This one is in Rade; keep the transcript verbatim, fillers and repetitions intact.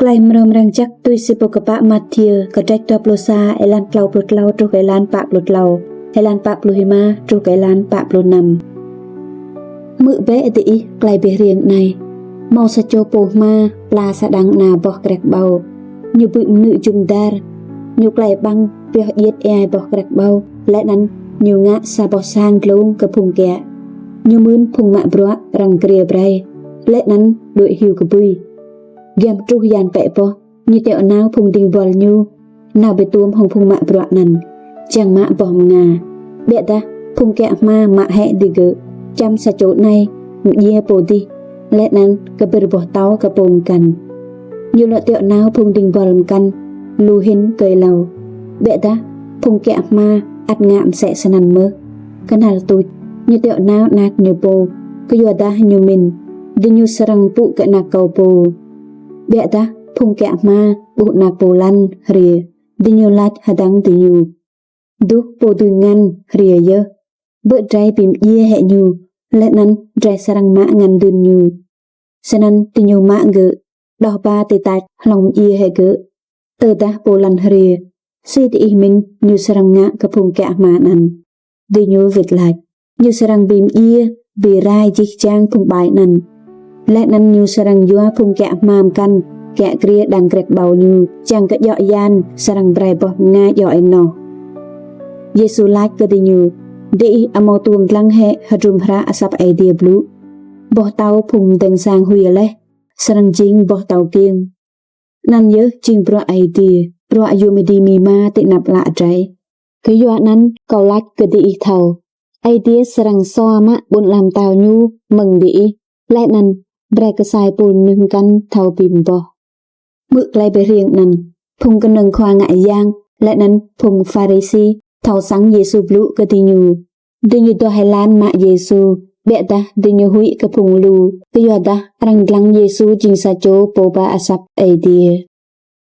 Klei mrâo mrang jăk tui si pô kpă Mathiơ, kdrêč dua pluh sa, êlan tlâo pluh tlâo truh kơ êlan pă pluh tlâo, êlan pă pluh êma truh kơ êlan pă pluh năm. Hmư̆ bĕ diih klei bi hriêng anei: Mâo sa čô pô hma pla sa đang ana boh kriăk ƀâo. Ñu bư̆ mnư̆ jŭm dar, ñu klei ƀăng pioh djiêt êa boh kriăk ƀâo, leh anăn ñu ngă sa boh sang dlông kơ phung kiă. Ñu mưn phung mă bruă arăng kriê brei, leh anăn đuĕ hiu kbưi, giăm truh yan pĕ boh. Ñu tiŏ nao phung dĭng buăl ñu nao bi tuôm hŏng phung mă bruă anăn, čiăng mă boh mnga. Ƀiădah phung kiă hma mă hĕ digơ̆: Čăm sa čô anei mdjiê pô dih, leh anăn kbĭr boh tâo kơ pô mkăn. Ñu lŏ tiŏ nao phung dĭng buăl mkăn lu hĭn kơ êlâo. Ƀiădah phung kiă hma ăt ngă msĕ snăn mơh. Knhal tuč, ñu tiŏ nao anak ñu pô, kyuadah ñu mĭn: Diñu srăng mpŭ kơ anak kâo pô. Ƀiădah phung kiă hma ƀuh anak pô lăn hriê, diñu lač hdơ̆ng diñu: Duh pô dưi ngăn hriê yơh! Bơ drei bi mdjiê hĕ ñu, leh anăn drei srăng mă ngăn dưn ñu. Snăn diñu mă gơ̆, đoh ba ti tač hlŏng mdjiê hĕ gơ̆, tơdah pô lăn hriê. Si diih mĭn ñu srăng ngă kơ phung kiă hma anăn? Diñu wĭt lač: Ñu srăng bi mdjiê, bi rai jih jang phung ƀai anăn. Leh anăn ñu srăng yua phung kiă hma mkăn kiă kriê đang kriăk ƀâo ñu, čiăng kơ djŏ yan srăng brei boh mnga djŏ ênoh. Yêsu lač kơ diñu: Diih amâo tuôm dlăng hĕ hdruôm hră asăp Aê Diê blŭ: Boh tâo phung mdơ̆ng sang huê leh srăng jing boh tâo kiêng? Anăn yơh jing bruă Aê Diê, bruă yuôm êdimima ti anăp ală drei. Kyuanăn kâo lač kơ diih thâo, Aê Diê srăng sua mă ƀuôn ala mtao ñu mơ̆ng diih, leh anăn brei ksai pôl mnuih mkăn thâo bi mboh. Hmư̆ klei bi hriêng anăn, phung knơ̆ng khua ngă yang leh anăn phung Pharisi thâo săng Yêsu blŭ kơ diñu. Diñu duah êlan mă Yêsu, ƀiădah diñu huĭ kơ phung lu, kyuadah arăng dlăng Yêsu jing sa čô pô ba asăp Aê Diê.